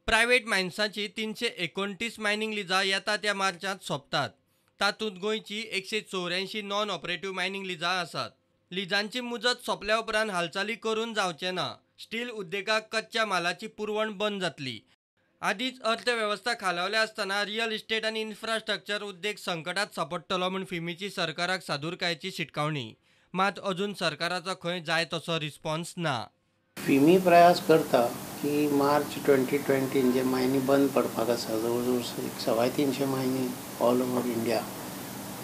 Private मायन्साची 329 mining लिजां येता त्या मार्चांत सोंपतात. तातूंत गोंयची 184 नॉन ऑपरेटिव्ह मायनिंग लिजां आसात. लिजांची मुजत सोंपल्या उपरांत हालचाली करून जावचें ना. स्टील उद्देगाक कच्च्या मालाची पुरवण बंद जातली. आदींच अर्थवेवस्था खालावल्या आसतना रियल इस्टेट आनी इन्फ्रास्ट्रक्चर उद्देग संकटात सांपडटलो म्हूण फिमीची सरकाराक सादूरकायेची शिटकावणी. मात अजून सरकाराचो खंय जाय तसो रिस्पॉन्स ना. फिमी प्रयास करता की मार्च 2020 जे मायनी बंद पडपाक आसा, जवळ जवळ 325 मायनी ऑल ओवर इंडिया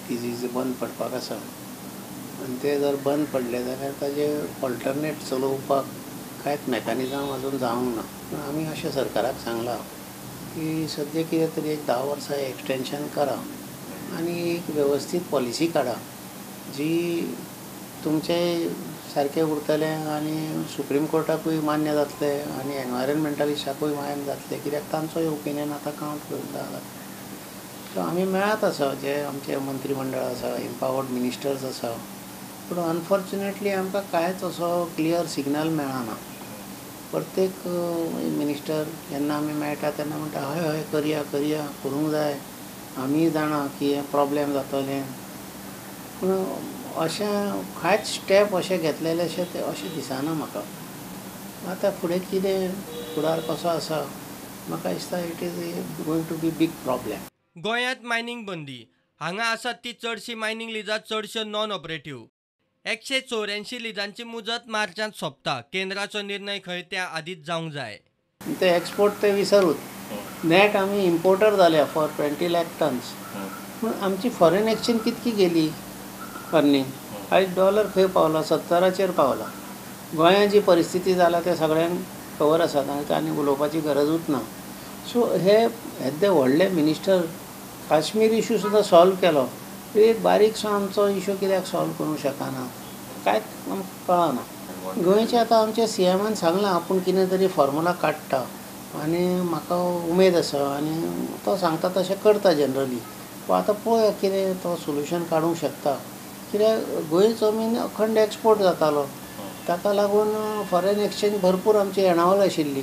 ती बंद पडपाक आसा आनी ते जर बंद पडले जाल्यार ताजे ऑल्टरनेट चलोवपाक कांयच मॅकॅनिजम अजून जावंक ना. पूण आमी अशें सरकाराक सांगलां की सद्या कितें तरी एक 10 वर्सां एक्सटेंशन करा आनी एक वेवस्थीत पॉलिसी काडा जी तुमचे सारकें उरतलें आनी सुप्रीम कोर्टाकूय मान्य जातलें आनी एनवायरमेंटलिस्टाकूय मान्य जातलें, कित्याक तांचोय ओपिनियन आतां कावंट करूंक जाला. सो आमी मेळत आसा, जे आमचे मंत्रीमंडळ आसा, एम्पावर्ड मिनिस्टर्स आसा, पूण अनफॉर्च्युनेटली आमकां कांयच असो क्लियर सिग्नल मेळना. प्रत्येक मिनिस्टर जेन्ना आमी मेळटा तेन्ना म्हणटा हय हय करया करया, करूंक जाय, आमी जाणा की हें प्रॉब्लेम जातलें, पूण अशें कांयच स्टेप अशें घेतलेले अशें ते अशें दिसना म्हाका. आतां फुडें कितें फुडार कसो आसा म्हाका दिसता it is going to be big problem. गोंयांत मायनिंग बंदी. हांगा आसात ती चडशी मायनिंग लिजां चडश्यो नॉन ऑपरेटिव्ह. 184 लिजांची मुजत मार्चांत सोंपता. केंद्राचो निर्णय खंय त्या आदींच जावंक जाय. ते एक्सपोर्ट ते विसरूच, नेट आमी इम्पोर्टर जाल्या फॉर 20 लाख टन्स, पूण आमची फॉरेन एक्सचेंज कितकी गेली अर्निंग. आयज डॉलर खंय पावला, 70चेर पावला. गोंयांत जी परिस्थिती जाला ते सगळ्यांक खबर आसा, तांकां आनी उलोवपाची गरजूच ना. सो हे येदे व्हडले मिनिस्टर काश्मीर इशू सुद्दां सॉल्व केलो, एक बारीकसो आमचो इशू कित्याक सॉल्व करूंक शकना कांयच आमकां कळना. गोंयचे आतां आमच्या सीएमान सांगलां आपूण कितें तरी फॉर्मुला काडटा आनी म्हाका उमेद आसा आनी तो सांगता तशें करता जनरली. पूण आतां पळोवया कितें तो सोल्युशन काडूंक शकता, कित्याक गोंयचो मीन अखंड एक्सपोर्ट जातालो, ताका लागून फॉरेन एक्सचेंज भरपूर आमची येणावळ आशिल्ली,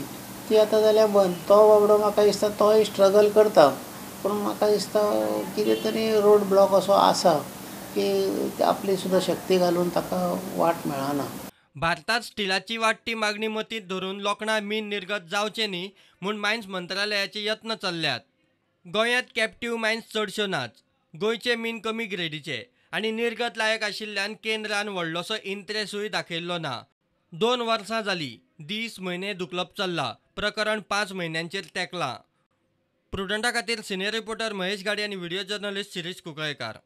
ती आतां जाल्या बंद. तो बाबडो म्हाका दिसता तोय स्ट्रगल करता, पूण म्हाका दिसता कितें तरी रोड ब्लॉक असो आसा की आपली सुद्दां शक्ती घालून ताका वाट मेळना. भारतांत स्टिलाची वाडटी मागणी मतींत धरून लोखणा मीन निर्गत जावचें न्ही म्हूण मायन्स मंत्रालयाचे यत्न चल्ल्यात. गोंयांत कॅप्टिव्ह मायन्स चडश्यो नाच. गोंयचे मीन कमी ग्रेडीचे आनी निर्गत लायक आशिल्ल्यान केंद्रान व्हडलोसो इंट्रेस्टूय दाखयल्लो ना. 2 वर्सां जालीं, दीस म्हयने धुकलप चल्लां. प्रकरण 5 म्हयन्यांचेर तेंकलां. प्रुडंटा खातीर सिनियर रिपोर्टर महेश गाडी आनी व्हिडिओ जर्नलिस्ट शिरीष कुंकळयेंकार.